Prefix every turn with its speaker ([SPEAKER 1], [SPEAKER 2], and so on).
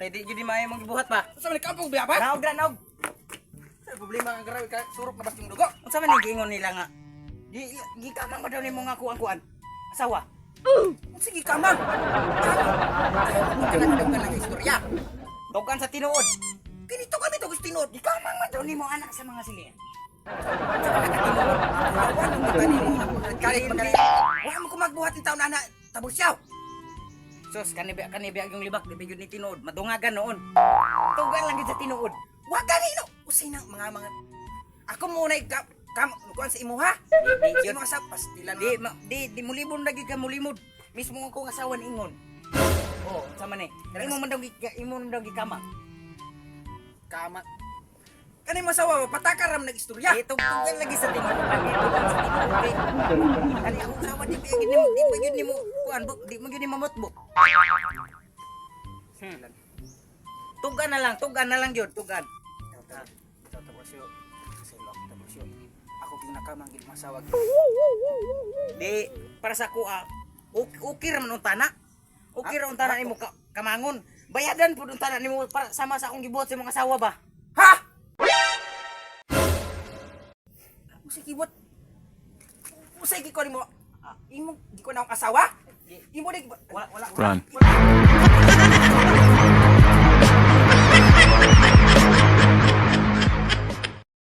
[SPEAKER 1] Kay di gyud maayo mong gibuhat ba.
[SPEAKER 2] Unsa man kampong biya ba?
[SPEAKER 1] Naog ra naog.
[SPEAKER 2] Sa problema ang grabe ka surok na bas yung dugo.
[SPEAKER 1] Unsa man ning giingon nila nga? Gi gikamang ba daw nimo nga kuan-kuan? Asawa.
[SPEAKER 2] Unsa gikamang? Ano ka lang istorya?
[SPEAKER 1] Tugan sa tinuod.
[SPEAKER 2] Kinito kami to gusto tinuod.
[SPEAKER 1] Gikamang man daw nimo anak sa mga sili.
[SPEAKER 2] Unsa man nakatinuod? Awan mo tani mo. Kalit magkali. Wa mo ko magbuhat in taon ana tabusyaw.
[SPEAKER 1] Sus, kani ba yung libak di ba gyud ni tinuod, madungagan noon. Tugan lang gyud sa tinuod.
[SPEAKER 2] Wa gani no. Usay nang mga ako muna ka kam kuan sa imuha.
[SPEAKER 1] Di
[SPEAKER 2] Sa
[SPEAKER 1] gyud
[SPEAKER 2] imong asawa pastilan.
[SPEAKER 1] di ma, di di mulibon lagi ka mulimod. Mismo ako nga asawa ingon. Oh, unsa man eh. Imo man daw gikamang.
[SPEAKER 2] Kama. Kani mo asawa patakaram nag-istorya.
[SPEAKER 1] Di tugtugan lagi sa tinuod. Lagi tugan sa tinuod. Kay kani akong asawa di ba gyud nimo di ba gyud nimo kuan di mo gyud nimo mamotbo. Tugan na lang gyud, tugan.
[SPEAKER 2] Ikaw tabusyo. Silok tabusyo. Ako ging nakamang gid masawa.
[SPEAKER 1] Di para sa kuha, okay, okay ra man unta na. Okay ra unta na nimo ka, kamangon. Bayadan pud unta na nimo para sama sa akong gibuhat sa imong asawa ba.
[SPEAKER 2] Ha? Usay kibot. Usay gikon nimo. Ah, imo gikon akong asawa? Imo di
[SPEAKER 1] Wala wala.
[SPEAKER 3] Run.
[SPEAKER 2] Wala.